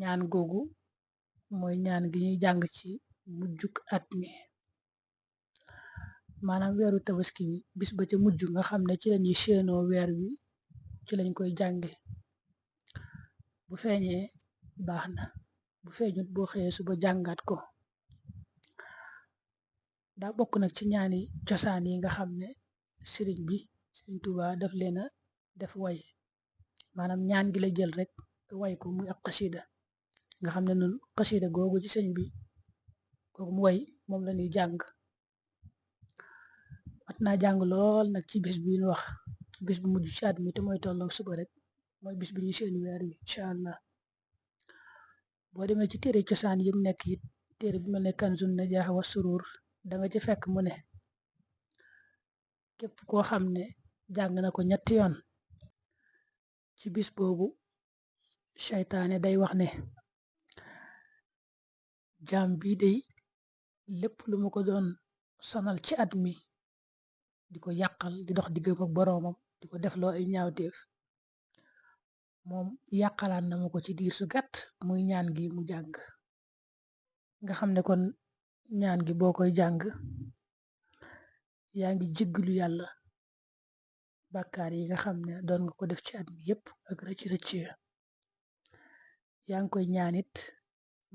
ñaan googu mooy ñaan gi ñuy jàng ci mujjuk at mi, maanaam weeru tabaski bi bis ba ca mujj nga xam ne ci lañuy séenoo weer wi ci lañ koy jànge. Bu feeñee baax na, bu feeñut boo xëyee suba jàngaat ko. daa bokk nag ci ñaani cosaan yi nga xam ne sëriñ Tuubaa daf leena def way, maanaam ñaan gi la jël rek way ko muy ab xasida nga xam ne nun xasida googu ci sëñ bi googu mu way moom la ñuy jàng. mat naa jàng lool nag ci bis bi ñu wax ci bis bu mujj ci at mi te mooy tolloog suba rek mooy bis bi ñuy seen weer wi incha allah. boo demee ci téere cosaan yim nekk it téere bi mel ne Kanzun Najaax wa Suruur da nga ci fekk mu ne képp koo xam ne jàng na ko ñetti yoon ci bis boobu seytaane day wax ne jaam bii day lépp lu mu ko doon sonal ci at mi di ko yàqal di dox diggam ak boroomam di ko defloo ay ñaawteef moom yàqalaan na ma ko ci diir su gàtt muy ñaan gi mu jàng. nga xam ne kon ñaan gi boo koy jàng yaa ngi jéggalu yàlla bàkkaar yi nga xam ne doon nga ko def ci at mi yépp ak rëcc-rëcc yaa ngi koy ñaanit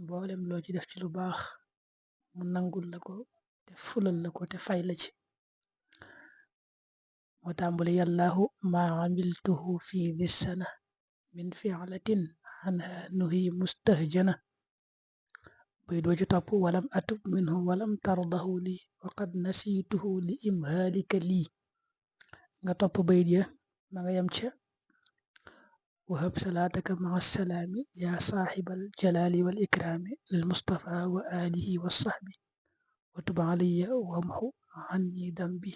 mboolem loo ci def ci lu baax mu nangul la ko te fulal la ko te fay la ci. moo tàmbali yàllaahu maa amiltuhu fi di sana min fi'latin anha nuhi mustahjana bay doo ci topp walam atub minhu walam tardahu lii waqad nasituhu li imhalika lii nga topp bayit ya ma nga yem ca wahab salaataka maa salaami yaa saaxibal jalaali wal ikraami lil mustafa wa alihi wa sahbi wa tub alayya wamxu anni dambi